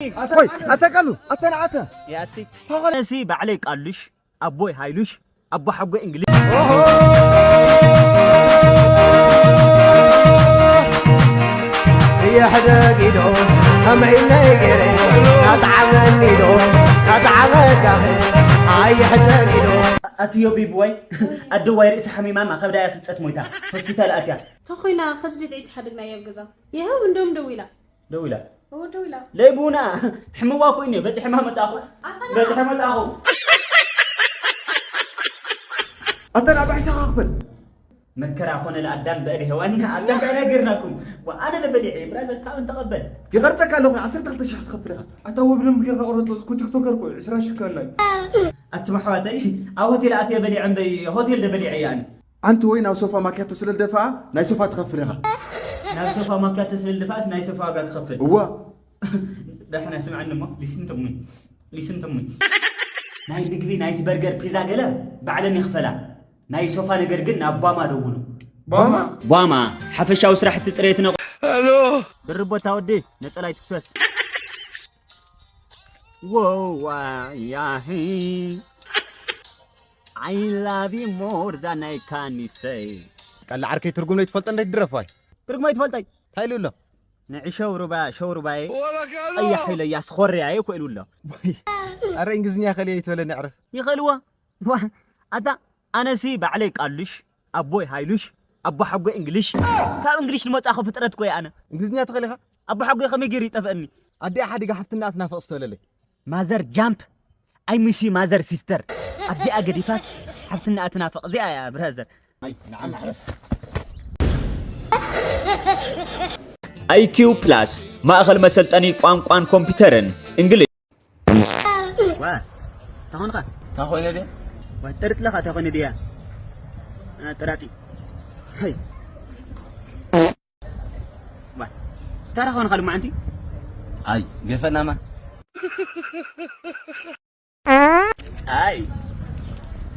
ወይ ኣታ ቃሉ ኣታ ንዓተ ያቲ ፋኸነ ሲ ባዕለይ ቃሉሽ ኣቦይ ሃይሉሽ ኣቦ ሓጎይ እንግሊዝ የሕደግ ኢዶ ከመይነይ ገይረ ኣጥዓመኒ ዶ ኣጥዓመካኸ ኣይሕደግ ኢዶ ኣትዮ ቢብዋይ ኣደዋይ ርእሲ ሓሚማማ ከብዳ እያ ፍልፀት ሞይታ ሆስፒታል ኣትያ ተኾይና ኸዚ ድፅዒት ሓደግና እያ ኣብ ገዛ ይኸው እንደውም ደዊላ ደዊላ እወ ደዊላ ለይቡና ሕምዋ ኮይኑ በፂሐማ መፃኹ በፂሐ መፃኹ ኣንተ ናብ ዒሳ ክኽፈል መከራ ኾነ ለኣዳም በእድ ሄዋን ኣዳም እንታይ ነግርናኩም ኣነ ለበሊዐ ብራዘር ካብ እንተቐበል ይቐርፀካ ኣለኹ ዓሰርተ ክልተ ሽሕ ክትኸፍል ኢኻ ኣታ ወብደም ጌርካ ቁረጦ እኮ ቲክቶከር እኮ ዕስራ ሽሕ ከላይ ኣቱም ኣሕዋተይ ኣብ ሆቴል ኣትየ በሊዐ እምበይ ሆቴል ደበሊዐ እየ ኣነ ኣንቲ ወይ ናብ ሶፋ ማኪያቶ ስለ ልደፍኣ ናይ ሶፋ ትኸፍል ኢኻ። ናብ ሶፋ ማኪያቶ ስለ ልደፍኣስ ናይ ሶፋ ዋጋ ክኸፍል። እዋ። ዳሕና ስምዐኒ እሞ listen to me listen to me ናይ ምግቢ ናይቲ በርገር ፒዛ ገለ ባዕለን ይኽፈላ። ናይ ሶፋ ነገር ግን ናብ ቧማ ደውሉ። ቧማ። ቧማ ሓፈሻዊ ስራሕቲ ፅሬትን ኣቑ። ድርብ ቦታ ወዲ ነፀላ ይትኩሰስ። Wow, why, yeah, he. I love you more than I can say. ቀላ ዓርከይ ትርጉም ለይትፈልጦ እንዴት ድረፍ ዋይ ትርጉም ኣይትፈልጠይ እንታይ ኢሉ ኣሎ ንዕሸው ሩባ ሸው ሩባዬ ቀያሕ ኢለያ ስኾርያዬ እኮ ኢሉ ኣሎ ኣረ እንግዝኛ ከልየ ይትበለኒ ዕረፍ ይኸልዎ ዋ ኣታ ኣነሲ ባዕለይ ቃሉሽ ኣቦይ ሃይሉሽ ኣቦ ሓጎይ እንግሊሽ ካብ እንግሊሽ ዝመፃኹ ፍጥረት ኮይ ኣነ እንግሊዝኛ ትኽእል ኢኻ ኣቦ ሓጎይ ከመይ ገይሩ ይጠፍአኒ ኣዲኣ ሓዲጋ ሓፍትና ትናፍቕ ስተብለለይ ማዘር ጃምፕ I miss you mother sister ኣዲኣ ገዲፋስ ሓፍትና ትናፍቕ እዚኣ እያ ብራዘር ኣይኪው ፕላስ ማእኸል መሰልጠኒ ቋንቋን ኮምፒውተርን እንግሊሽ ዋ ታኾንኻ ታኾነ ድያ ዋ ጠርጥለኻ ታኾነ ድያ ጠራጢ ዋ ታራ ኾንኻ ልማዓንቲ ኣይ ገፈናማ ኣይ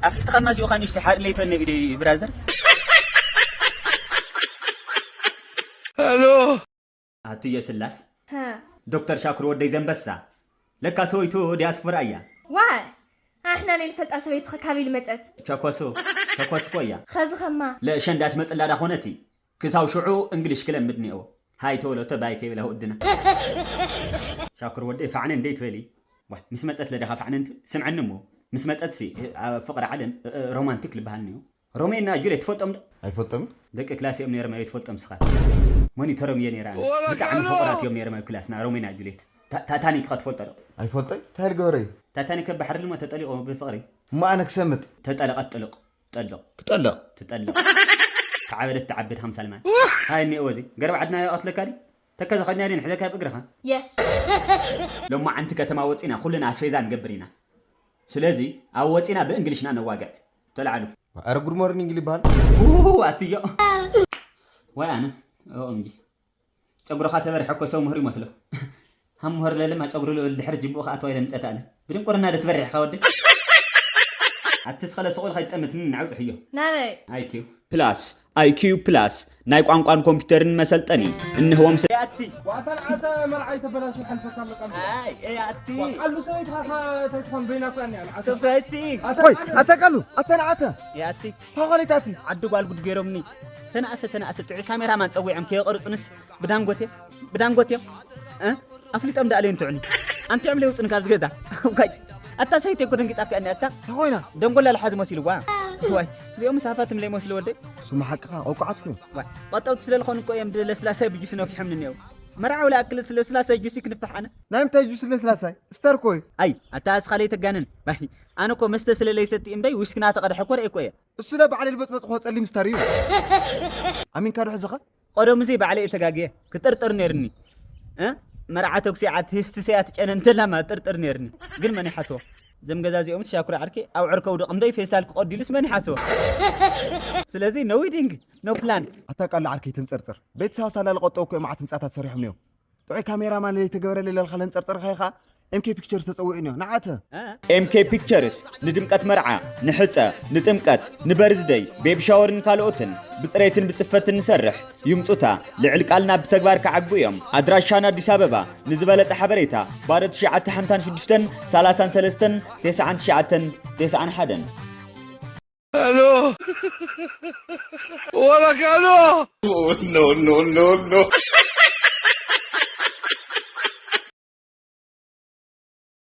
ኣፍልጥኻ ማዚኡኻ ንሽቲ ሓር ለይፈነ ኢደይ ብራዘር ሄሎ ኣትየ ስላስ ዶክተር ሻኩር ወደይ ዘንበሳ ለካ ሰወይቱ ዲያስፖራ እያ ዋይ ኣሕና ነይንፈልጣ ሰበይትኸ ካበይ ልመፀት ቸኮሱ ቸኮስኮ እያ ኸዚ ኸማ ለእሸ እንዳትመፅላ ዳኾነቲ ክሳብ ሽዑ እንግሊሽ ክለምድ እኒአዎ ሃይ ተወለቶ ባይ ከይበላ ወድና ሻኩር ወደይ ፋዕነ እንደይ ትበሊ ዋይ ምስ መፀት ለደኻ ፋዕነ እንት ስምዐኒ እሞ ምስ መፀት ሲ ኣብ ፍቕሪ ዓለም ሮማንቲክ ልበሃል እኒኦ ሮሜና ጁልየት ትፈልጦም ዶ? ኣይፈልጦም። ደቂ ክላስ እዮም ነይሮም ኣየ ትፈልጦም ስኻ? ሞኒተሮም እየ ነይረ ኣነ። ብጣዕሚ ፍቑራት እዮም ነይሮም ኣብ ክላስና ሮሜና ጁልየት። ታታኒክ ኸ ትፈልጦ ዶ? ኣይፈልጦይ እንታይ ልገበረ እዩ? ታታኒክ ኣብ ባሕሪ ልሞ ተጠሊቑ ብፍቕሪ። እሞ ኣነ ክሰምጥ። ተጠለቐት ጥልቕ ጠልቕ። ክጠልቕ። ትጠልቕ። ተዓበደት ትዓብድ ሃምሳ ልማን። ሃይ እኒኦ ወዚ ገርብ ዓድና ይቐትለካ ድዩ? ተከዘ ኸድና ድዩ ንሕዘካ ብእግርኻ? Yes። ሎማዓንቲ ከተማ ወፂና ኩልና ኣስፌዛ ንገብር ኢና። ስለዚ ኣብ ወፂና ብእንግሊሽና ነዋግዕ። ተላዓሉ። ኣረ ጉድ ሞርኒንግ ይበሃል። ኣትዮ። ዋይ ኣነ ኦምጂ ጨጉርኻ ተበርሐ እኮ ሰው ምህር ይመስሎ። ሃም ምህር ለልማ ጨጉሪ ልኡል ድሕሪ ጅቡኡ ከኣትዋ ኢለ ምፀት ኣለ። ብድንቁርና ዶ ትበርሕ ኢኻ ወዲ? ኣቲ ስኸለ ስቑል ከይትጠምትኒ ንዓውፅሕዮ። ናበይ? ኣይኪው። ፕላስ ኣይኪዩ ፕላስ ናይ ቋንቋን ኮምፒውተርን መሰልጠኒ እንህቦም ስለ ያቲ ዋታን ዓተ መርዓይ ተበላሽ ይሓልፈካ ኣለቃ ኣይ ያቲ ዋቃሉ ሰበይት ካኻ ተትኾን በይና እኮ እኒኣ ንዓተ ሰበይቲ ኣታ ወይ ኣታ ቃሉ ኣታ ንዓተ ያቲ ፋኸሊታቲ ዓዲ ጓል ጉድ ገይሮምኒ ተናእሰ ተናእሰ ጥዑይ ካሜራማን ፀዊዖም ከየቐርፁንስ ብዳንጎቴ ብዳንጎቴ እ ኣፍሊጦም ደኣ ለየንትዑኒ ኣንቲዖም ለየውፅኒ ካብዚ ገዛ ዋይ ኣታ ሰበይቲ እኮ ደንጊፃትካ እኒ ኣታ ተኾይና ደንጎላ ልሓዚ መሲልዋ ዋይ እዚኦም ሳፋትም ለይመስሉ ወደይ ስሙ ሓቅኻ ቆቋዓት ኮይኑ ዋይ ቀጠውቲ ስለ ዝኾኑ እኮ እዮም ለስላሳይ ብጁስ ነፊሖምኒ እኒአው መርዓው ለኣክልስ ለስላሳይ ጁስ ክንፍሕ ኣነ ናይ ምንታይ ጁስ ለስላሳይ ስተር ኮይ ኣይ ኣታ እስኻ ለይተጋንን ባይ ኣነ እኮ መስተ ስለ ለይሰቲ እምበይ ውሽክና ተቐድሐ እኮ ርእየ እኮ እየ እሱ ለ ባዕለይ ልበፅበፅ ክወፀሊ ምስታር እዩ ኣሚንካ ዶ ሕዝኻ ቀደሙሲ ባዕለይ እየ ተጋግየ ክጥርጥር ነይርኒ እ መርዓ ተኩሲ ዓት ህስቲ ሰያ ትጨነ እንተላማ ጥርጥር ነይርኒ ግን መን ይሓስቦ ዘም ገዛ እዚኦምስ ሻኩር ዓርኪ ኣብ ዕርከ ውድቕ እምበይ ፌስታል ክቐዲሉስ መን ይሓስቦ ስለዚ no wedding no plan ኣታ ቃል ዓርከይ ትንፀርፅር ቤተሰብ ኣሳላሊ ቀጠው እኮ መዓት ህንፃታት ሰሪሖም እዮም ጥዑይ ካሜራ ማን ዘይተገበረለይ ለልካ ለንፀርፀርካ ኢኻ ኤምኬ ፒክቸርስ ተጸዊዑ እኒኦ። ንዓተ ኤምኬ ፒክቸርስ ንድምቀት መርዓ፣ ንሕጸ፣ ንጥምቀት፣ ንበርዝደይ፣ ቤቢ ሻወርን ካልኦትን ብጥረይትን ብጽፈትን ንሰርሕ። ይምጹታ። ልዕል ቃልና ብተግባር ክዓግቡ እዮም። ኣድራሻና ኣዲስ ኣበባ። ንዝበለጸ ሓበሬታ ባዶ ትሽዓተ ሓምሳን ሽዱሽተን ሰላሳን ሰለስተን ተስዓን ትሽዓተን ተስዓን ሓደን። الو ولك الو No, no, no, no.